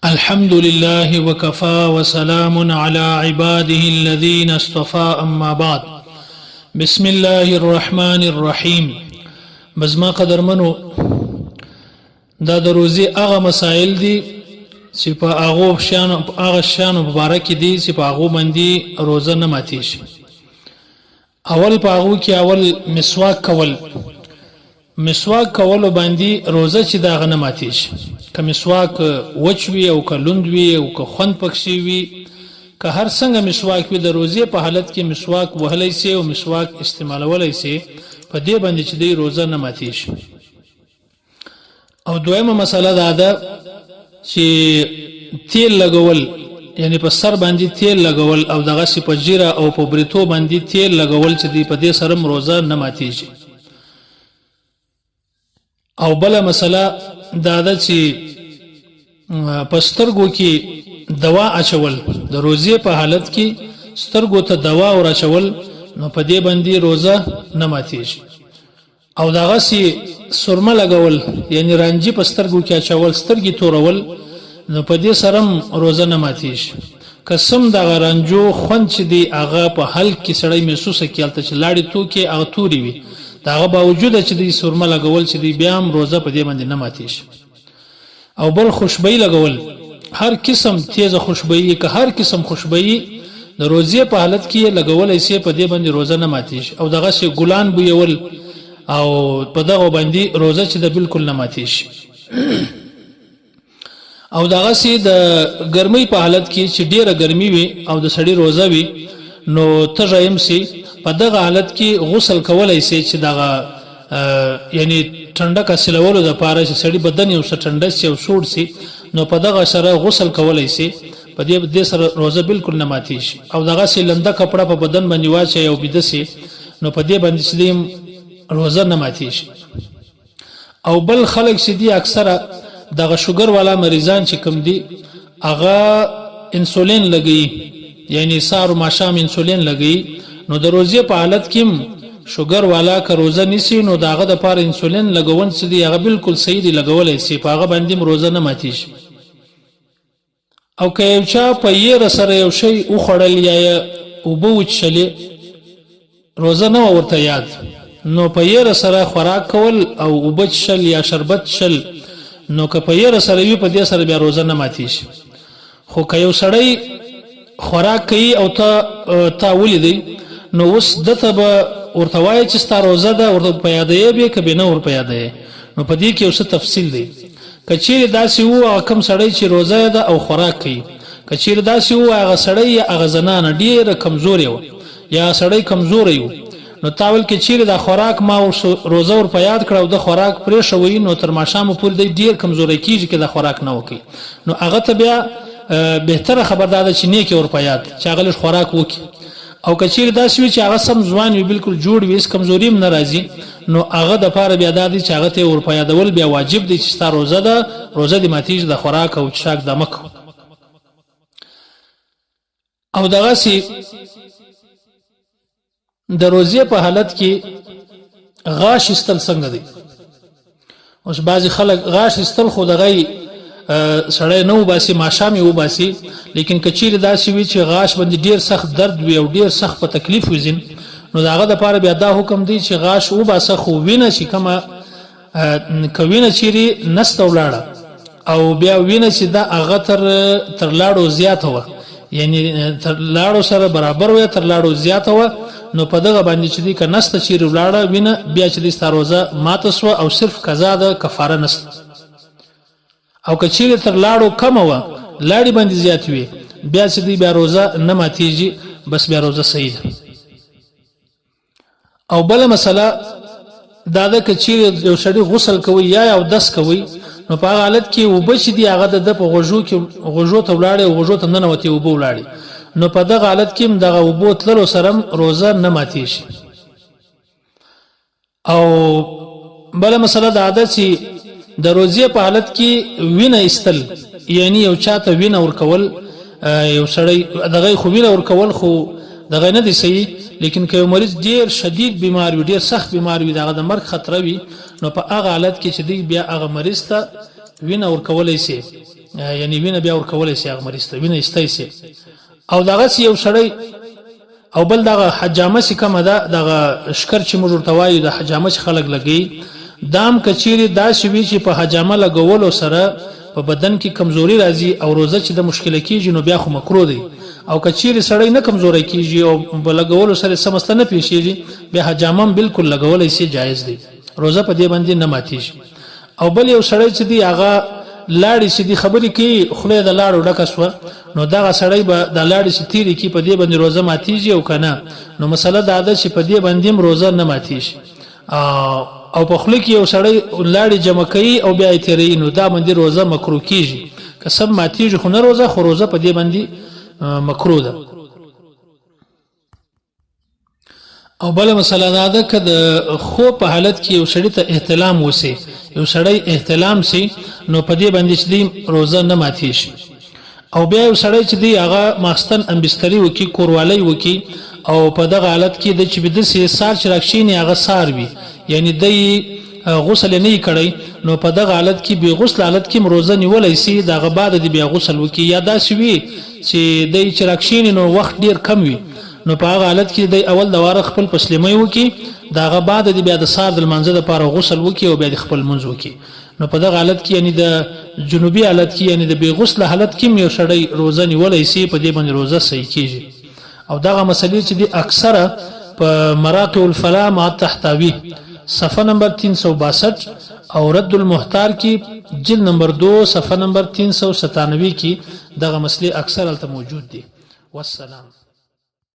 الحمد لله وكفى وسلام على عباده الذين اصطفى أما بعد بسم الله الرحمن الرحيم بزما قدرمنو دا د روزي هغه مسائل دي چې په هغو شیانو په هغه شیانو مبارک دي چې په هغو باندې روزه نه ماتیږي. اول په هغو کې اول مسواک کول، مسواک کولو باندې روزه چې دا غنه ماتیږي. که مسواک وچ وي او که لوند وي او که خوند پکښې وي، که هر څنګه مسواک وي، د روزې په حالت کې مسواک وهلی سي او مسواک استعمالولی سي، په دې باندې چې دی روزه نه ماتیږي. او دویمه مسله دا ده چې تیل لګول، یعنی په سر باندې تیل لګول او دغه سی په جیره او په بریتو باندې تیل لګول چې دی په دې سره روزه نه ماتیږي. او بله مسله دا ده چې په سترګو کې دوا اچول، د روزې په حالت کې سترګو ته دوا ور اچول، نو په دې باندې روزه نه ماتیږي. او دغسې سرمه لګول، یعنی رانجي په سترګو کې اچول، سترګې تورول، نو په دې سره هم روزه نه ماتیږي. که څه هم دغه رانجو خوند چې دی هغه په حلق کې سړی محسوسه کړي، هلته چې لاړې توکې هغه تورې وي، د هغه باوجوده چې دی سرمه لګول چې دی بیا هم روزه په دې باندې نه ماتیږي. او بل خوشبويي لګول، هر قسم تیزه خوشبويي، که هر قسم خوشبويي د روزې په حالت کې یې لګولی سي، په دې باندې روزه نه ماتیږي. او دغسې ګلان بویول او په دغه باندې روزه چې ده بالکل نه ماتیږي. او دغسې د ګرمۍ په حالت کې چې ډیره ګرمي وي او د سړي روزه وي، نو تږی هم سي، په دغه حالت کې غسل کولی سي چې دغه یعنی ټنډک حاصلولو د پاره چې سړي بدن یو څه ټنډه سي او سوړ سي، نو په دغه سره غسل کولی سي، په دې دې سره روزه بالکل نه ماتیږي. او دغسې لنده کپړه په بدن باندې واچوي او بیده سي، نو په دې باندې چې دی روزه نه ماتیږي. او بل خلک چې دي اکثره دغه شوګر والا مریضان چې کوم دي هغه انسولین لګي، یعنی سهار او ماښام انسولین لګي، نو د روزې په حالت کې شوګر والا که روزه نیسي، نو د هغه دپاره انسولین لګول چې دي هغه بالکل صحیح دی، لګولی سي، په هغه باندې هم روزه نه ماتیږي. او که یو چا په یره سره یو شی وخوړل یا یې اوبه وڅښلې، روزه نه وه ورته یاد، نو په یره سره خوراک کول او اوبه څښل یا شربت څښل، نو که په یره سره وي، په دې سره بیا روزه نه ماتیږي. خو که یو سړی خوراک کوي او ته تا ولیدی، نو اوس ده ته به ورته وایې چې ستا روزه ده، ورته په یادوې به که به نه ور په یادوې؟ نو په دې کې یو څه تفصیل دی. که چیرې داسې وو، هغه کوم سړی چې روزه یې ده او خوراک کوي، که چیرې داسې وو هغه سړی یا هغه زنانه ډیره کمزورې وه یا سړی کمزوری وو، نو تا ویل که چیرې دا خوراک ما روزه ور په یاد کړه او د خوراک پرېښوي، نو تر ماښامه پورې دی ډیر کمزوری کیږي که دا خوراک نه وکړي، نو هغه ته بیا بهتره خبر دا ده چې نیکې ور په یاد چې هغه لږ خوراک وکړي. او که چیرې داسې وي چې هغه سم ځوان وي، بالکل جوړ وي، هیڅ کمزوري هم نه راځي، نو هغه د پاره بیا دا دی چې هغه ته ور په یادول بیا واجب دی چې ستا روزه ده، روزه دې ماتیږي، د خوراک او څښاک دمه کوه. او دغسې د روزې په حالت کې غاښ ایستل څنګه دی؟ اوس بعضې خلک غاښ ایستل خو دغه سړی نه وباسي، ماښام یې وباسي، لیکن که چیرې داسې وي چې غاښ باندې ډیر سخت درد وي او ډیر سخت په تکلیف وي ځین، نو د هغه دپاره بیا دا حکم دی چې غاښ وباسه، خو وینه چې کومه که وینه چیرې نسته ولاړه او بیا وینه چې دا هغه تر لاړو زیاته وه، یعنی تر لاړو سره برابر وه، تر لاړو زیاته وه، نو په دغه باندې چې دی که نسته چیرې ولاړه وینه، بیا چې دی ستا روزه ماته سوه او صرف قضا ده، کفاره نسته. او که چیرې تر لاړو کمه وه، لاړې باندې زیات وي، بیا چې دی بیا روزه نه ماتیږي، بس بیا روزه صحیح ده. او بله مسله دا ده که چیرې یو سړی غسل کوي یا اودس کوي، نو په هغه حالت کې اوبه چې دي هغه د په غوږو کې غوږو ته ولاړې او غوږو ته ننوتې اوبه ولاړې، نو په دغه حالت کې هم دغه اوبو تللو سره روزه نه ماتیږي. او بله مسله دا ده چې د روزې په حالت کې وینه ایستل، یعنی یو چاته وینه ورکول، یو سړی دغه خو وینه ورکول خو دغه نه دی صحیح، لیکن که یو مریض ډیر شدید بیمار وي، ډیر سخت بیمار وي، دغه د مرګ خطر وي، نو په هغه حالت کې چې دی بیا هغه مریض ته وینه ورکولی شي. یعنی وینه بیا ورکولای شي هغه مریض ته، وینه ایستی شي. او دغه یو سړی او بل دغه حجامه چې کومه ده، دغه شکر چې موږ ورته وایو، د حجامه چې خلک لګوي، دام که چیرې داسې وي چې په حجامه لګولو سره په بدن کې کمزوري راځي او روزه چې د مشکله کیږي، نو بیا خو مکروه دی. او که چیرې سړی نه کمزوری کیږي او په لګولو سره څه مسله نه پیښیږي، بیا حجامه هم بالکل لګولی شي، جایز دی، روزه په دې باندې نه ماتیږي. او بل یو سړی چې دی هغه لاړې چې دی خبرې کوي، خوله یې د لاړو ډکه شوه، نو دغه سړی به د لاړې چې تېرې کړي، په دې باندې روزه ماتیږي او که نه؟ نو مسله دا ده چې په دې باندې هم روزه نه ماتیږي. او په خوله کې یو سړی لاړې جمع کوي او بیا یې تېروي، نو دا باندې روزه مکروه کیږي. که څه ماتیږي خو نه روزه، خو روزه په دې باندې مکروه ده. او بله مسله دا ده که د خوب په حالت کې یو سړي ته احتلام وسي، یو سړی احتلام سي، نو په دې باندې چې دی روزه نه ماتیږي. او بیا یو سړی چې دی هغه ماخستن امبستري وکي، کوروالی وکي، او په دغه حالت کې د چې بده سي سار چې راکښیني هغه سار وي، یعنی دی غسل نه کړی، نو په دغه حالت کې بې غسل حالت کې روزه نیولی سي، دغه بعد دی بیا غسل وکي. یا داسې وي چې دی چې راکښیني نو وخت ډیر کم وي، نو په هغه حالت کې دی اول د واره خپل پسلیمۍ وکي، د هغه بعد دی بیا د سار د لمانځه دپاره غسل وکي او بیا د خپل لمونځ وکي. نو په دغه حالت کې، یعنی د جنوبي حالت کې، یعنی د بې غسله حالت کې یو سړی روزه نیولی سي، په دې باندې روزه صحیح کیږي. او دغه مسلې چې دی اکثره په مراقع الفلاح مع تحتاوی صفحه نمبر 362 او رد المحتار کې جلد نمبر 2 صفحه نمبر 397 کې دغه مسلې اکثر هلته موجود دي. والسلام.